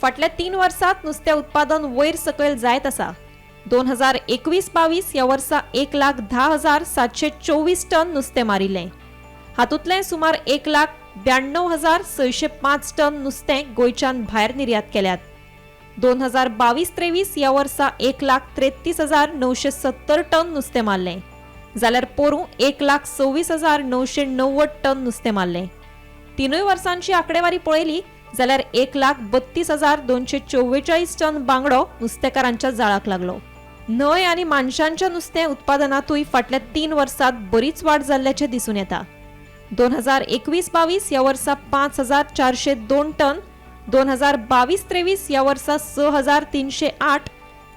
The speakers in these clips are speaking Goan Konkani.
फाटल्या 3 वर्सांत नुस्त्या उत्पादन वयर सकयल जायत आसा. 2021-22 ह्या वर्सा 1,10,724 टन नुस्तें मारिल्लें. हातूंतलें सुमार 1,92,605 टन नुस्तें गोंयच्यान भायर निर्यात केल्यात. 2022-23 ह्या वर्सा 1,33,970 टन नुस्तें मारलें, जाल्यार पोरूं 1,26,990 टन नुस्तें मारलें. तिनूय वर्सांची आंकडेवारी पळयली जाल्यार 1,32,244 टन बांगडो नुस्तेकारांच्या जाळाक लागलो. न्हंय आनी मानशांच्या नुस्तें उत्पादनातूय फाटल्या 3 वर्सांत बरीच वाड जाल्ल्याचें दिसून येता. 2021-22 ह्या वर्सा 5402 टन, 2022-23 ह्या वर्सा 6308,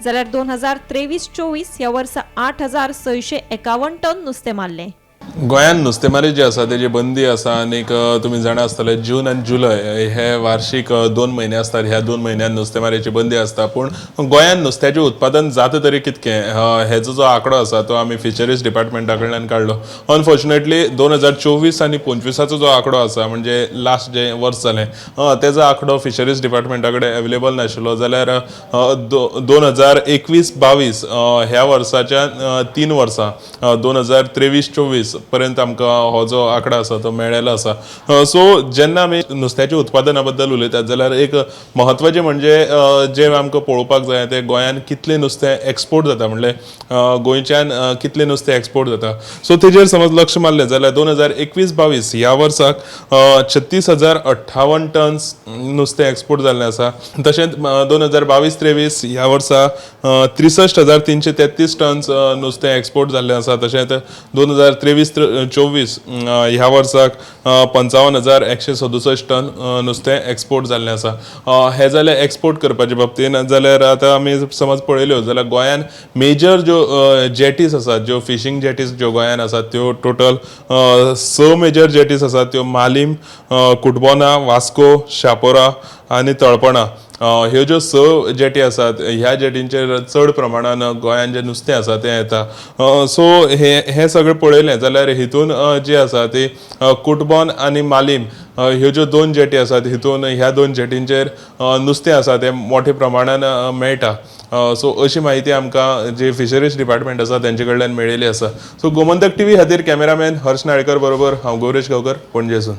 जाल्यार 2023-24 ह्या वर्सा 8651 टन नुस्तें मारलें. गोंयांत नुस्तेमारी जी आसा तेजी बंदी आसा आनीक तुमी जाणा आसतले, जून आनी जुलय हे वार्षीक 2 म्हयने आसतात. ह्या 2 म्हयन्यान नुस्तेमारीची बंदी आसता. पूण गोंयांत नुस्त्याचें उत्पादन जाता तरी कितकें, हेजो जो आंकडो आसा तो आमी फिशरीज डिपार्टमेंटा कडल्यान काडलो. अनफॉर्च्युनेटली 2024 आनी 25आचो जो आंकडो आसा, म्हणजे लास्ट जें वर्स जालें, तेजो आंकडो फिशरीज डिपार्टमेंटा कडेन अवेलेबल नाशिल्लो. जाल्यार 2021-22 ह्या वर्साच्या 3 वर्सां 2023-24 पर्यंत आमकां हो जो आंकडो आसा तो मेळ्ळेलो आसा. सो जेन्ना आमी नुस्त्याच्या उत्पादना बद्दल उलयतात जाल्यार एक म्हत्वाचें म्हणजे जें आमकां पळोवपाक जाय तें गोंयान कितलें नुस्तें एक्सपोर्ट जाता, म्हणल्यार गोंयच्यान कितलें नुस्तें एक्सपोर्ट जाता. सो तेजेर समज लक्ष मारलें जाल्यार 2021-22 ह्या वर्साक 36,058 टन्स नुस्तें एक्सपोर्ट जाल्लें आसा. तशेंच 2022-23 ह्या वर्सा 63,333 टन्स नुस्तें एक्सपोर्ट जाल्लें आसा. तशेंच 2023-24 ह्या वर्साक 55,167 टन नुस्तें एक्सपोर्ट जाल्लें आसा. हें जालें एक्सपोर्ट करपाचे बाबतीन. जाल्यार आतां आमी समज पळयल्यो जाल्यार गोंयान मेजर ज्यो जेटीस आसात, ज्यो फिशींग जेटीस ज्यो गोंयान आसात, त्यो टोटल स मेजर जेटीस आसात. त्यो मालीम, कुटबोना, वास्को, शापोरा आनी तळपणा. ह्यो ज्यो स जेटी आसात, ह्या जेटींचेर चड प्रमाणान गोंयान जें नुस्तें आसा तें येता. सो हें हें सगळें पळयलें जाल्यार हितून जी आसा ती कुटबॉन आनी मालीम ह्यो ज्यो दोन जेटी आसात, हितून ह्या दोन जेटींचेर नुस्तें आसा तें मोठ्या प्रमाणान मेळटा. सो अशी म्हायती आमकां जी फिशरीज डिपार्टमेंट आसा तेंचे कडल्यान मेळिल्ली आसा. सो गोमंतक टीव्ही खातीर कॅमेरामॅन हर्ष नाळकर बरोबर हांव गौरेश गांवकर, पणजेसून.